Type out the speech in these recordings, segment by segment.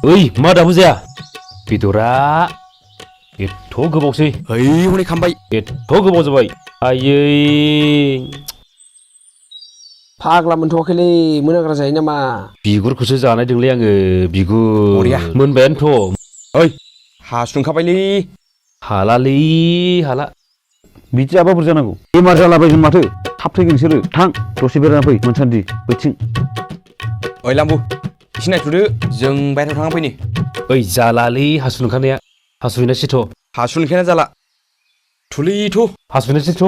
ओइ मा दाबो जाया बेदरा एथ' गोबावसै हनै खामबाय एथ' गोबाव जाबाय आयै फाग्ला मोनथ'वाखैलै मोनाग्रा जायो नामा बिगुरखौसो जानायदोंलै आङो बिगुर बरिया मोनबायानोथ' ओइ हासुंखाबायलै हालालै हाला बिदि जाबा बुरजा नांगौ बेमार जालाबायगोन माथो थाब थैगोन नोंसोरो थां दसे बेरायना फै मोनसान्दि बैथिं ओइ लाम्बु एसे नायथ'दो जों बायहेरायाव थांना फैनि ओइ जालालै हासुनो ओंखारनाया हासुहैनायसैथ' हासुनिखायनो जाला थुलैथ' हासुहैनायसैथ'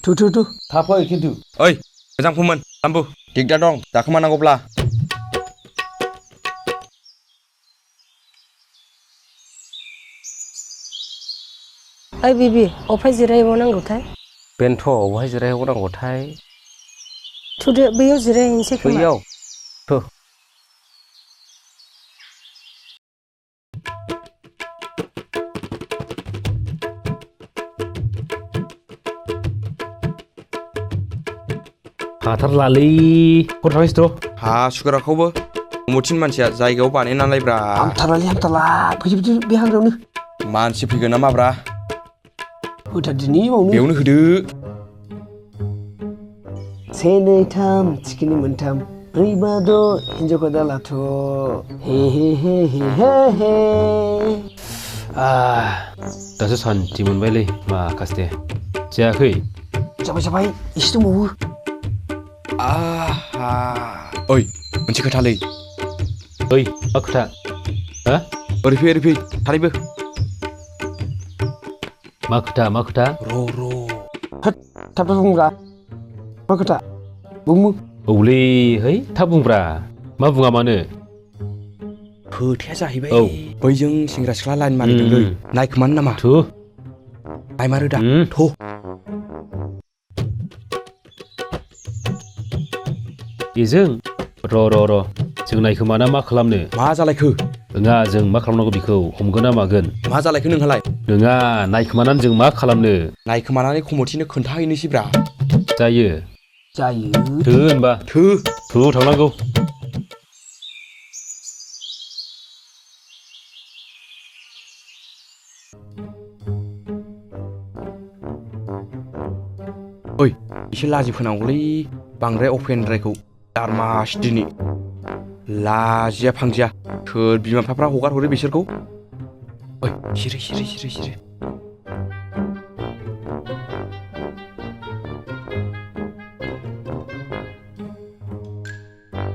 थु थाब फै खिन्थु ओइ मोजां फैमोन लाम्बु दिगदार दं जाखोमानांगौब्ला ओइ बिबि अफाय जिरायबावनांगौथाय बेनोथ' अबहाय जिरायबावनांगौथाय थुदो बैयाव जिरायहैनोसै खोमा बैयाव थु हाथारलालै हर थांनायसैथ' हासुग्राखौबो उमुथिन मानसिया जायगायाव बानायनालायब्रा हामथारला फैजोबदो बे हाग्रायावनो मानसि फैगोन ना माब्रा होथारदिनि बावनो बेयावनो होदो से नै थाम थिखिनि मोनथाम ब्रै बा द' हिनजावखौ दालाथ' हे हे हे हे हे हे दासो सान्थि मोनबायलै माखासे जायाखै जाबाय एसे दंबावो आहा ओइ मोनसे खोथालै ओइ मा खोथा हा ओरै फै थारैबो मा खोथा र' थाब बुंब्रा मा खोथा बुंमु औलै है थाब बुंब्रा मा बुङा मानो खोथाया जाहैबाय औ बैजों सेंग्रा सिख्ला लाइन मारिदोंलै नायखोमानो नामा थु नायमारो दा थ' बेजों र' जों नायखोमाना मा खालामनो मा जालायखो नङा जों मा खालामनांगौ बेखौ हमगोन ना मागोन मा जालायखो नोंहालाय नङा नायखोमानानै जों मा खालामनो नायखोमानानै खमथिनो खोन्थाहैनोसैब्रा जायो थो होनबा थुआव थांनांगौ ओइ एसे लाजि फोनांगौलै बांद्राय अपेनद्रायखौ दारमास दिनै लाजिया फांजिया सोर बिमा बिफाफ्रा हगार हरो बिसोरखौ ओइ सिरि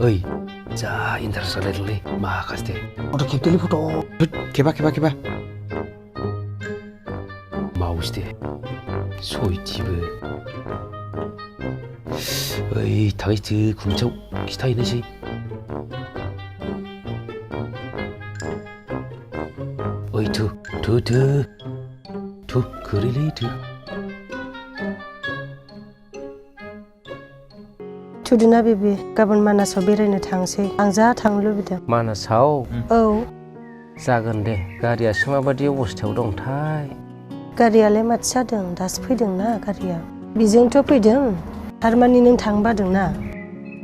ओइ जा इन्टारेस्ट जालायदोंलै माखासे फट' खेबदोलै फट' खेबा मावस दे सयथिबो ओइ थांसै खुमसेयाव खिथाहैनोसै ओइ थु खोरैलै थु थुदोना बिबि गाबोन मानासाव बेरायनो थांसै आं जा थांनो लुबैदों मानासाव औ जागोन दे गारियासो माबायदि अबस्थायाव दंथाय गारियालाय माथो जादों दासो फैदोंना गारिया बेजोंथ' फैदों थारमानि नों थांनो बादोंना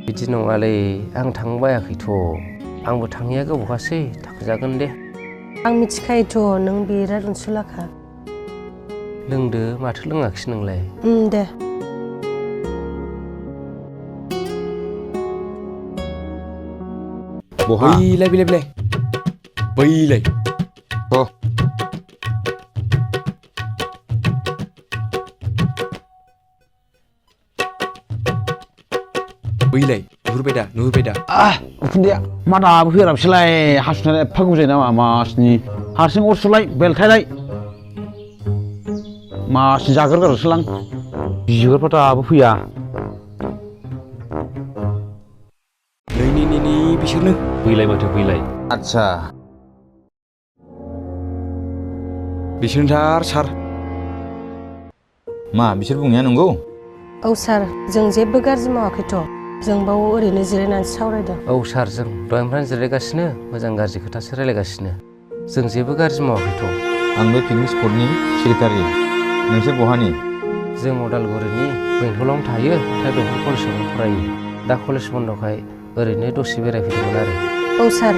बिदि नङालै आं थांनो बायाखैथ' आंबो थाङैया गोबावखासै थांजागोन दे आं मिथिखायोथ' नों बिराद अनसुलाखा लोंदो माथो लोङाखिसै नोंलाय दे बहा बैलाय नुहुरबाय दा उखुन्दैया मा दाबो फैराबसैलाय हासुनाया एफा गोबाव जायो नामा मासनि हारसिं अर सुलाय बेलथायलाय मासनि जाग्रोगारसोलां बिगुरफ्रा दाबो फैया नै बिसोरनो फैलाय माथो फैलाय आदसा बिसोरनोथार सार मा बिसोर बुंनाया नंगौ औ सार जों जेबो गाज्रि मावाखैथ' जों बाव ओरैनो जिरायनानै सावरायदों औ सार जों दहायनिफ्रायनो जिरायगासिनो मोजां गाज्रि खोथासो रायलायगासिनो जों जेबो गाज्रि मावाखैथ' आं बे पिकनिक स्पटनि सेक्रेटारि नोंसोर बहानि जों उदालगुरिनि बेंटलावनो थायो नाथाय बेंटल कलेजावनो फरायो दा कलेज बन्दखाय ओरैनो दसे बेरायफैदोंमोन आरो औ सार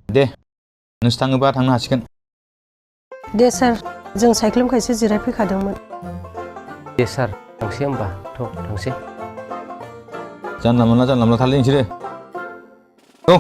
दे नोंसोर थाङोबा थांनो हासिगोन दे सार जों साइख्लुमखायसो जिरायफैखादोंमोन दे सार थांसै होमबा थ' थांसै जानला मोनला थारलै नोंसोरो औ